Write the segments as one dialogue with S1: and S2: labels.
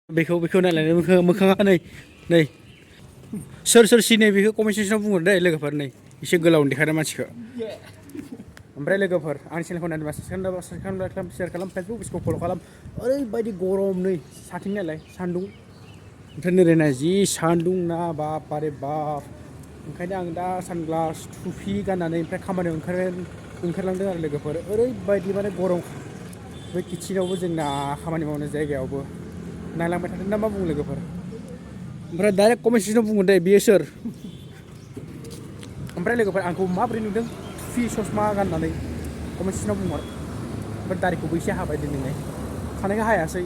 S1: बेखौ नायलाय मोखाङा नै सोर सिनाय बेखौ कमेन्ट सेक्सनाव बुंहर दे लोगोफोर नै एसे गोलाव देखायना मानसिखौ ओमफ्राय लोगोफोर आंनि चेनेलखौ नायनोबा साबसक्राइब शेयार खालाम फेसबुक पेजखौ फल' खालाम ओरैबायदि गरम नै साथिं नायलाय सान्दुं ओमफ्राय नोरैनाय जि सान्दुं ना बारे बाप ओंखायनो आं दा सानग्लास टुपि गाननानै ओमफ्राय खामानियाव ओंखारलांदों आरो लोगोफोर ओरैबायदि माने गरम बे किटचेनावबो जोंना खामानि मावनाय जायगायावबो नायलांबाय थादों ना मा बुङो लोगोफोर ओमफ्राय डाइरेक्ट कमेन्ट सेक्सनाव बुङो दे बियो सोर ओमफ्राय लोगोफोर आंखौ माबोरै नुदों टुपि ससमा गाननानै कमेन्ट सेक्सनाव बुंहर ओमफ्राय दारिखौबो एसे हाबाय दिनैहाय खानायखौ हायासै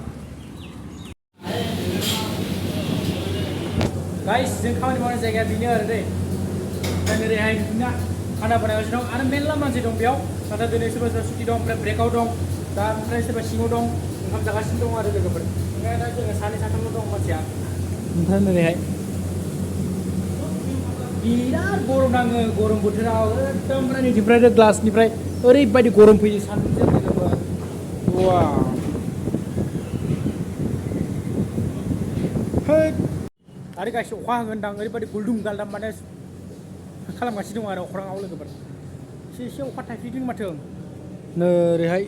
S1: गाइस जों खामानि मावनाय जायगाया बेनो आरो दै ओमफ्राय नोरैहाय बिदिनो खाना बानायगासिनो दं आरो मेरला मानसि दं बेयाव नाथाय दिनै सोरबा सुटि दं ओमफ्राय ब्रेकआव दं दा ओमफ्राय सोरबा सिङाव दं ओंखाम जागासिनो दं आरो लोगोफोर ओमफ्राय दा जोङो सानै साथामल' दं मानसिया ओमफ्राय नोरैहाय बिराद गरम नाङो गरम बोथोराव एकदमबारे नैथिंनिफ्राय ग्लासनिफ्राय ओरैबायदि गरम फैयो सान्दुंजों लोगोफोर वाव आरो गाइस अखा हागोनदां ओरैबायदि गुलदुम गालदाम माने खालामगासिनो दं आरो अख्राङाव लोगोफोर एसे अखा थाइफ्रिदों माथो नोरैहाय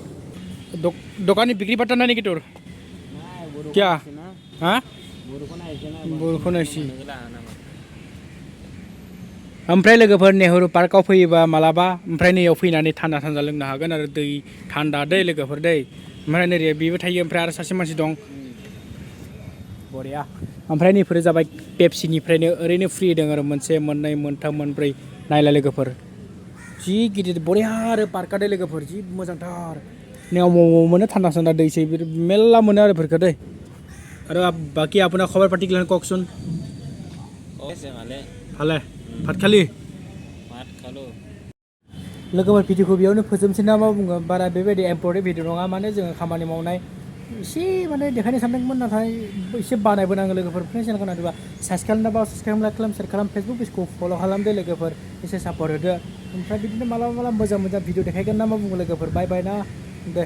S1: दकाननि बिक्री बाट्टा नानी की तोर क्या हाँ बर'खौ नायसि ओमफ्राय लोगोफोर नेहरू पार्कआव फैयोबा मालाबा ओमफ्राय नैयाव फैनानै थान्दा लोंनो हागोन आरो दै थान्दा दै लोगोफोर दै ओमफ्राय नोरै बेबो थायो ओमफ्राय आरो सासे मानसि दं बरिया ओमफ्राय नैफोरो जाबाय पेप्सिनिफ्रायनो ओरैनो फ्रि दं आरो मोनसे मोननै मोनथाम मोनब्रै नायलाय लोगोफोर जि गिदिर बरिया आरो पार्कआ दै लोगोफोर जि मोजांथार नैयाव मोनो थान्दा दैसै मेरला मोनो आरो बेफोरखौ दै आरो बाकी আপোনাৰ খবৰ পাতিগিলান কওকচোন ভালে ভাত খালি लोगोफोर भिडिअखौ बेयावनो फोजोबनोसै ना मा बुङो बारा बेबायदि इम्पर्टेन्ट भिडिअ नङा माने जोङो खामानि मावनाय एसे माने देखायनो सानदोंमोन नाथाय एसे बानायबो नाङो लोगोफोर फ्रेन्ड चेनेलखौ नायदोंबा साबस्क्राइब खालाम शेयार खालाम फेसबुक पेजखौ फल' खालामदो लोगोफोर एसे सापर्ट होदो ओमफ्राय बिदिनो मालाबा मोजां भिडिअ देखायगोन ना मा बुङो लोगोफोर बाय ना दे